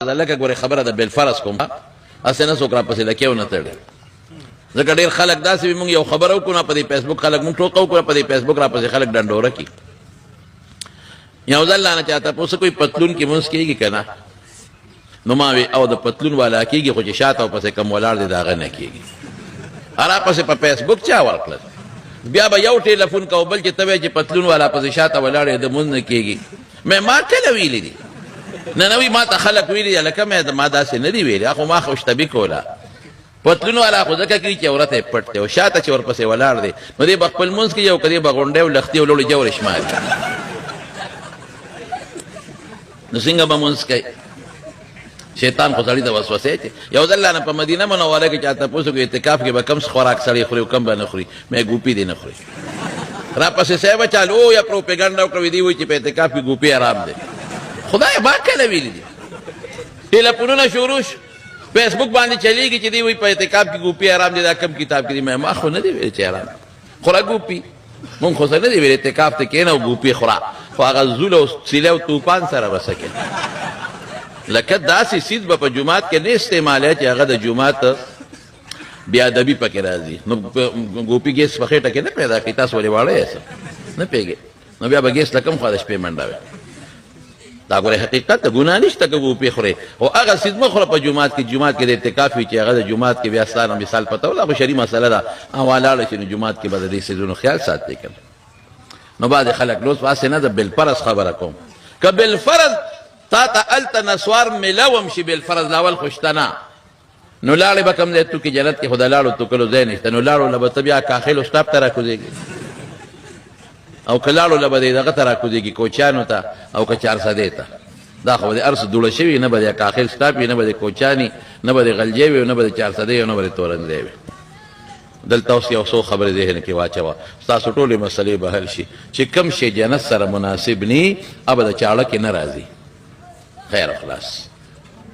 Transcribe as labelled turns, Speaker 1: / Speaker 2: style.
Speaker 1: ده لکه ګورې خبره ده بالفرض کوم هسې نه څوک راپسې لکې ونه تړي، ځکه ډېر خلک داسې وي، مونږ یو خبره وکړو نه په دې فیسبوک خلک مونږ ټوکه وکړو، په دې فیسبوک راپسې خلک ډنډوره کړي. یو ځل لا نه چا تپوس کوي پتلون کې مونځ کېږي که نه، نو ما وی او د پتلون والا کېږي، خو چې شاته او پسې کوم ولاړ دی د هغه نه کېږي. راپسې په فیسبوک چا ورکړل، بیا به یو ټیلیفون کو بل چې ته وایې چې پتلون والا پسې شاته ولاړ دی د مونځ نه کېږي. مې ما کله ویلي دي؟ نه نه وی ما ته خلک ویلي دي. لکه مې ما داسې نه دي ویلي، خو ما خوشتبي کوله. پتلون والا خو ځکه کوي چې عورت یې پټ دی او شاته چې ورپسې ولاړ دی نو دی به خپل لمونځ کوي او که دی به غونډی او لښتي او لوړې جورې شماري نو څنګه به لمونځ کوي؟ شیطان خو سړي ته وسوسه اچوي. یو ځل لا نه په مدینه منوره کې چا تپوس وکړو اعتکاف کې به کوم خوراک سړی خوري او کوم به نه خوري، مې ګوپي دې نه خوري. راپسې صاحب چا لویه پروپیګنډه وکړه، دی وایي چې په اعتکاف کې ګوپي حرام دی. خدای ما کله ویلي دي؟ ټیلیفونونه شروع شو، فیسبوک باندې چلیږي چې دی وایي په اعتکاف کې ګوپي حرام دی. دا کوم کتاب کې دی؟ ما خو نه دی ویلي چې حرام خوره ګوپي، مونږ خو څه نه دی ویلي اعتکاف ته کښېنه او ګوپي خوره، خو هغه زول او سیله او توپان سره به څه کوې؟ لکه داسې څیز به په جومات کې نه استعمالوې چې هغه د جومات بې ادبي پکې راځي. نو ګوپي ګیس په خېټه کې نه پیدا کوي، تاسو ولې واړه یاست نه پوهېږئ؟ نو بیا به ګیس له کوم خوا د شپې منډه وي؟ دا ګوره حقیقت ده، ګناه نشته که ګوپي خورې، خو هغه څیز مه خوره په جومات کې، جومات کې د اعتکاف وي چې هغه د جومات کې بیا ستا نه مثال پته ولا، خو شرعي مسله ده، ولاړه شي نو جومات کې به د دې څیزونو خیال ساتې که نه. نو بعضې خلک لوس هسې نه ده، بالفرض خبره کوم، که بالفرض تا ته هلته نسوار میلاو هم شي، بالفرض لاول خو شته نه، نو لاړې به کوم ځای توکې؟ جنت کې خو د لاړو توکلو ځای نشته، نو لاړو له به ته بیا کاخېلو سټاپ ته راکوزېږې، او که لاړو له به دې دغه ته راکوزېږي کوچیانو ته، او که چارسدې ته، دا خو به دې هر څه دوړه شوي، نه به دې کاخېل سټاپ وي، نه به دې کوچیاني، نه به دې غلجی وي، نه به دې چارسدې او نه به دې تورنځی وي. دلته اوس یو څو خبرې ذهن کې واچوه، ستاسو ټولې مسلې به حل شي. چې کوم شی جنت سره مناسب نی، هغه به د چاړه کې نه راځي. خیر خلاص.